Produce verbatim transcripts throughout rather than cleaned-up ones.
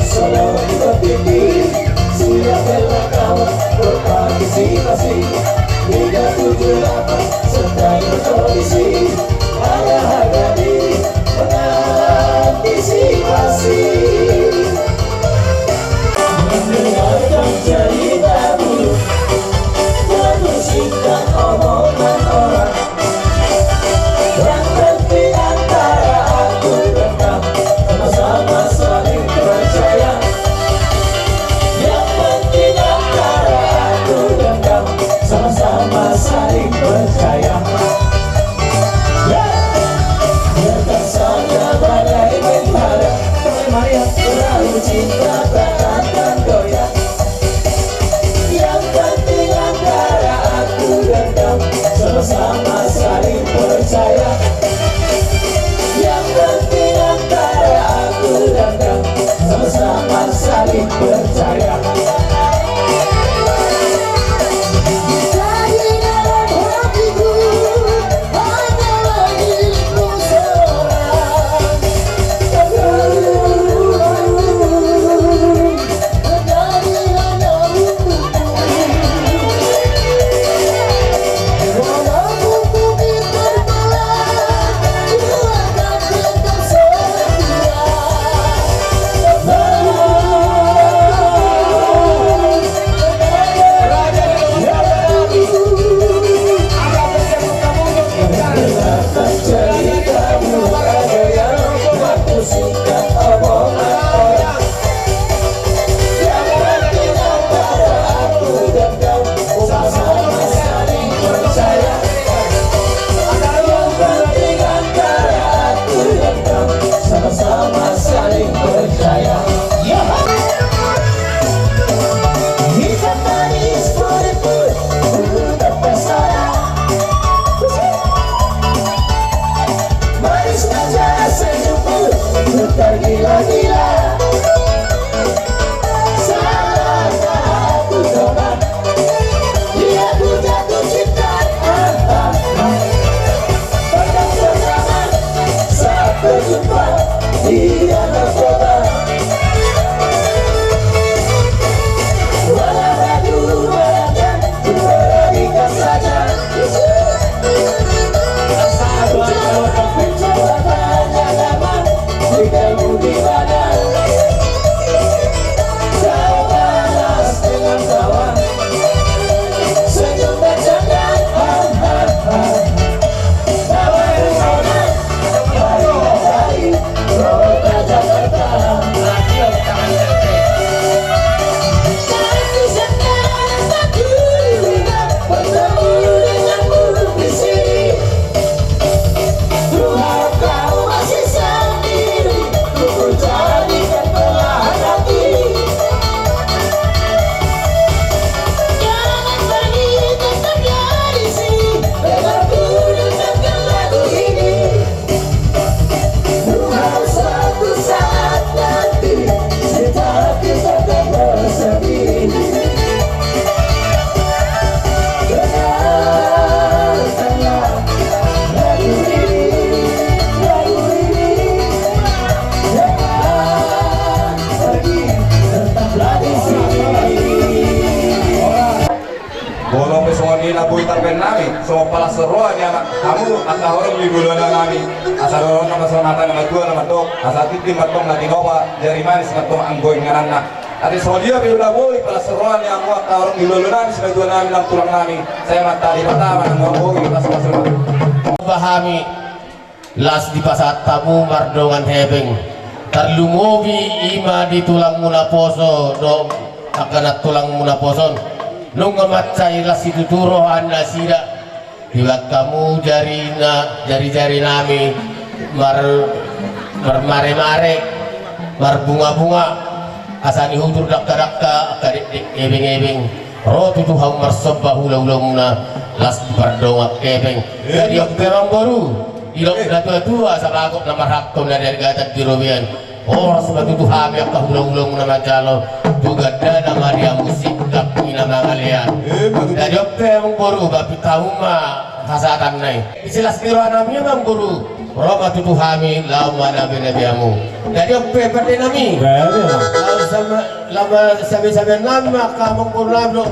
Solo di Bapiki, sudah berlakau berpartisipasi. Tiga tujuh delapan serta berkoalisi. Ada harga diri mengantisipasi. Mendengarkan cerita buruk, jatuh cinta omongan orang. Yang penting antara aku dan kamu sama-sama saling percaya. Yang penting antara aku dan kamu sama-sama saling percaya. Ya, biarkan saja badai menghadang, perahu cinta tak akan goyang. Yang penting antara aku dan kamu sama-sama saling percaya. Yang penting antara aku dan kamu sama-sama saling percaya. Di dalam hatiku hanyalah dirimu seorang. Sama-sama saling percaya. Hitam manis putih pun, ku tak terserah. Manis saja senyummu, ku tergila-gila. Salah aku coba, dia ku jatuh cinta. Ah, ah, ah. Pernah bersama, saat berjumpa, dia narkoba. Walau ragu, bayangkan, ku beranikan saja. Molo pe songon i na boi tarbaen nami, songon palas ni roha ni hamu angka horong ni hulahula nami. Asa dohonon ma songon hata ni natuatua na mandok, asa tintin ma antong na tinopa, jari manis ma antong anggo ingananna. Ate songon dia pe na boi palas ni roha ni hamu angka horong ni hulahula nami, sintua nami nang tulang nami. Sai ma antong di patama nang boi palas ni roha. Pahami. Las dipasahat hamu mardongan hepeng. Tarlumobi i ma di tulangmu naposo dohot angka nantulangmu naposo on. Nunga mansai las situtu roha ni nasida. Dibahen hamu jarina, jarijari nami mar-, marmaremare, marbungabunga. Asa nihutur dangkadangka, angka dekdek ngebeng-ngebeng. Ro tutu hamu marsomba hulahulamuna, las di pardongan hepeng. Jadi on pe amangboru, didok natuatua, sabagot na marhangkon na di ari gata di robean. Horas ma tutu hami angka hulahulamuna manjalo, tu gandana ma di hamu singkat i na mangalean. Jadi on pe amangboru, bapit hamu ma hasahatan nai. Di silas ni roha nami amangboru, ro ma tutu hami laho manabenabe hamu. Jadi on pe pande nami. Laos Sama lama sabe-sabe nama kamu pun lama.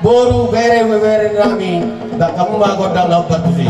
Boru bere bere nami, bakamuna gondang na partusi.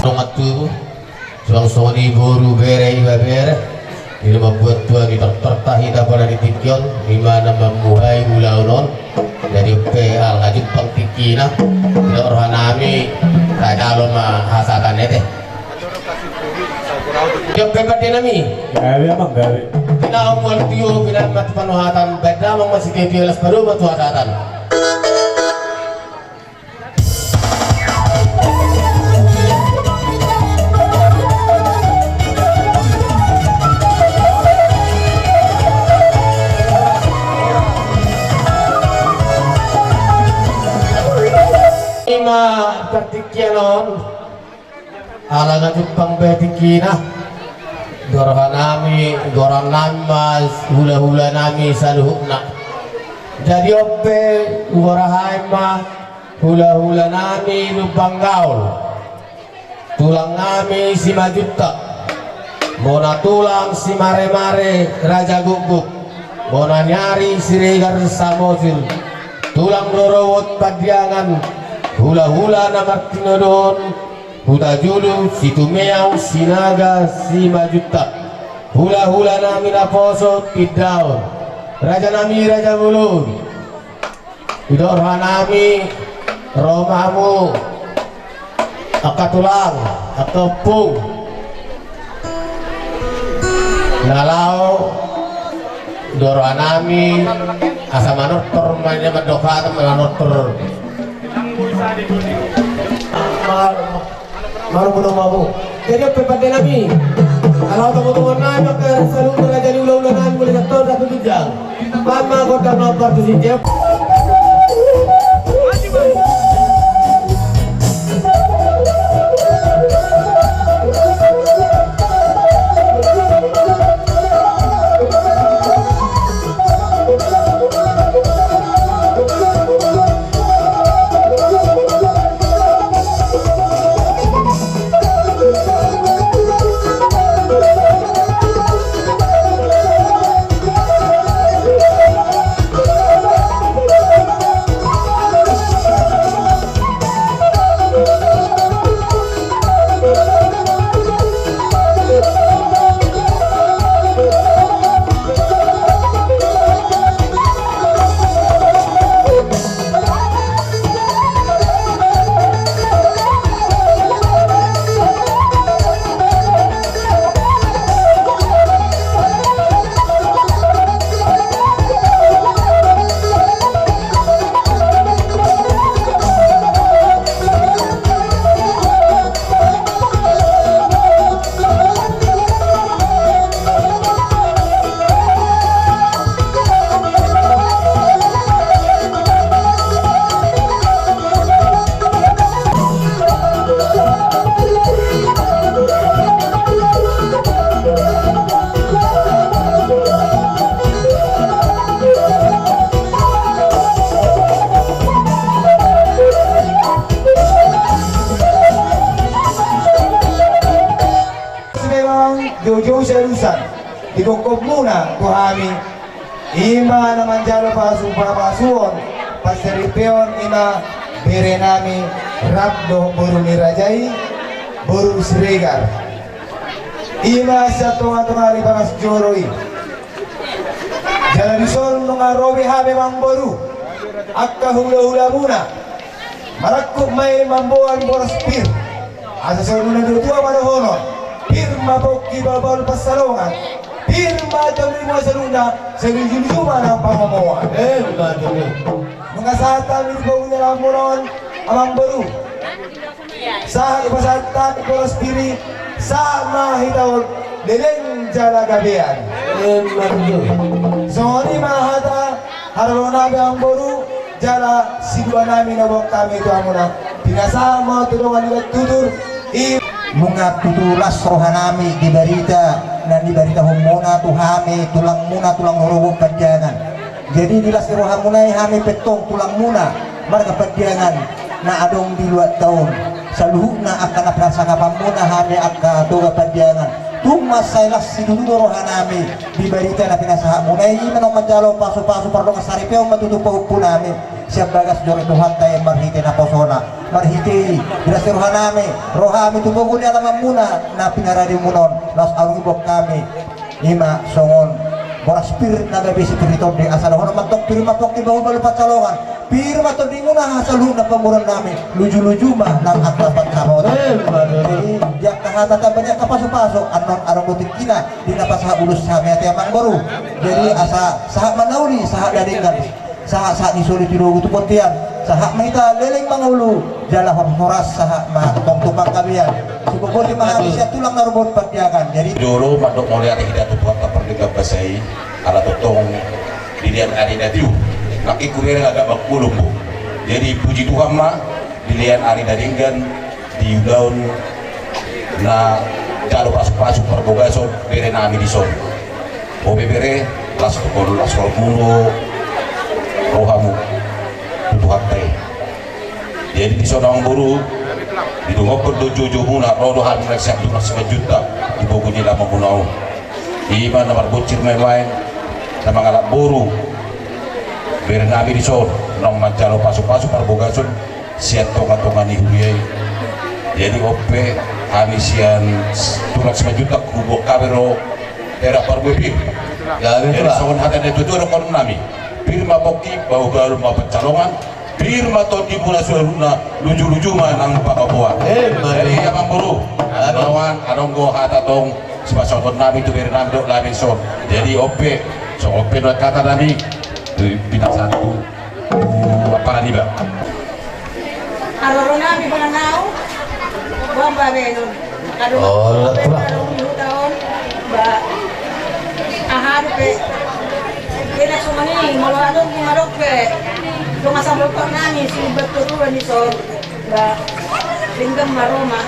Dongan tubu, suang songon i boru bere ibebere. Di na mambuat tua ni tortorta hita pada di tingki on, i ma na mamuhai ulaon on. Jadi pe ala jumpang tingkina, di roha nami, tajalo ma hasahatan ete. Di pe pande nami. Gabe amang gabe. Di na mual tio, di na mate panuhatan, baen damang masitio las padomu tu hasahatan. I ma partingkian on. Ala na jumpang be tingkina, di roha nami, goran nami ma hulahula nami saluhutna. Jadi on pe hugorahaon ma hulahula nami Lumban Gaol, tulang nami Simanjuntak, bona tulang Simaremare Raja Gukguk, bona ni ari Siregar Samosir, tulang rorobot Pandiangan, hulahula na martinodohon, Hutajulu, Situmeang, Sinaga, Simanjuntak, hulahula nami naposo tindaon, raja nami Raja Bolon. Di roha nami, ro ma hamu angka tulang, angka ompung na laho, di roha nami, asa manortor ma i, mandok hata manortor. Mar-, marumuna ma hamu. Jadi on pe pande nami. Ala oto-oto nami, maka saluhut raja ni hulahula nami, mulai sator satu ginjang. Mama kota nomor tujuh jam. Terusan, digokhonmuna tu hami, i ma na manjalo pasu-, pasupasu on, pansaripeon i ma berenami rap dohot boru ni raja i, boru Siregar. I ma sian tonga-tonga ni bagas joro i. Jala dison nunga ro be hami amangboru, angka hula-hulamuna, marangkup ma i mamboan boras pir. Asa songon na nidok tua ma dohonon: Pir ma pongki, bahul-bahul pansalongan. Pir ma tondimuna saluhutna, sai luju-luju ma nang pangomoan. Emma tutu. Nunga sahat hami di pogu ni alamanmuna on, amangboru. Sahat hupasahat hami boras pir i, sahat ma hita on leleng jala gabean. Emma tutu. Songon i ma hata haroro nami, amangboru, jala sidohonon nami na boan hami tu hamuna. Pinasahat ma tu dongan ni bantutur i. Nunga tutu las roha nami di barita na nibaritahonmuna tu hami, tulangmuna, tulang rorobot Pandiangan. Jadi di las ni rohamuna i hami pe antong tulangmuna, marga Pandiangan na adong di luatta on. Saluhutna angka na parsangapanmuna hami angka Toga Pandiangan, tung mansai las situtu do roha nami di barita na pinasahatmuna i. I ma naung manjalo pasu-pasu pardongansaripeon ma tutu pahompu nami sian bagas joro ni Tuhanta i marhite naposona. Marhite i, di las ni roha nami, ro hami tu pogu ni alamanmuna na pinarade muna on, laos adong diboan hami. I ma songon boras pir na gabe sipir ni tondi, asa dohonon ma antong: Pir ma pongki, bahul-bahul pansalongan. Pir ma tondimuna saluhutna pamoruon nami, luju-luju ma nang angka pansamotan. Emma tutu. Jadi di angka hata tamba ni angka pasu-pasu, annon adong do tingkina di na pasahat ulos hami ate, amangboru. Jadi asa sahat ma na uli, sahat na denggan, sahat-sahat ni solu tu togu tu bontean, sahat ma hita leleng mangolu jala hor-, horas, sahat ma antong tu panggabean. Sibobosi ma hami sian tulang na rorobot Pandiangan. Jadi jolo mandok mauliate hita tu Tuhanta pardenggan basa i, ala tongtong dilean ari na tiu, nangkin hubereng agak mangkudung, bo. Jadi puji Tuhan ma, dilean ari na denggan, di ulaon na jalo pasu-pasu parbogason berenami dison. Bope bere, las tongtong, las tongtong muna rohamu tu Tuhanta i. Jadi dison, amangboru, didonganhon do joujoumuna, ro do hami na sian Tulang Simanjuntak di pogu ni alamanmuna on. I ma na marbonsir main-main, na mangalap boru berenami dison, naung manjalo pasu-pasu parbogason sian tonga-tonga ni huria i. Jadi on pe hami sian Tulang Simanjuntak huboan hami ro hera parbue pir. Jadi songon hata ni natuatua dohonon nami: Pir ma pongki, bahul-bahul ma pansalongan. Pir ma tondimuna saluhutna, luju-luju ma nang pangomoan. Emma tutu. Jadi amangboru, adong, adong do hata tong sipasahaton nami tu berenami dohot hami dison. Jadi on pe, songon on pe nuaeng hata nami, tu pinasahat tu apala niba. Haroro nami bona naung, boan babenon. Olo, Tulang. Aha dope? Enak songon i, molo adong di madok pe dongan saboltok nami, silimbantoruan dison. Ba, denggan ma ro ma.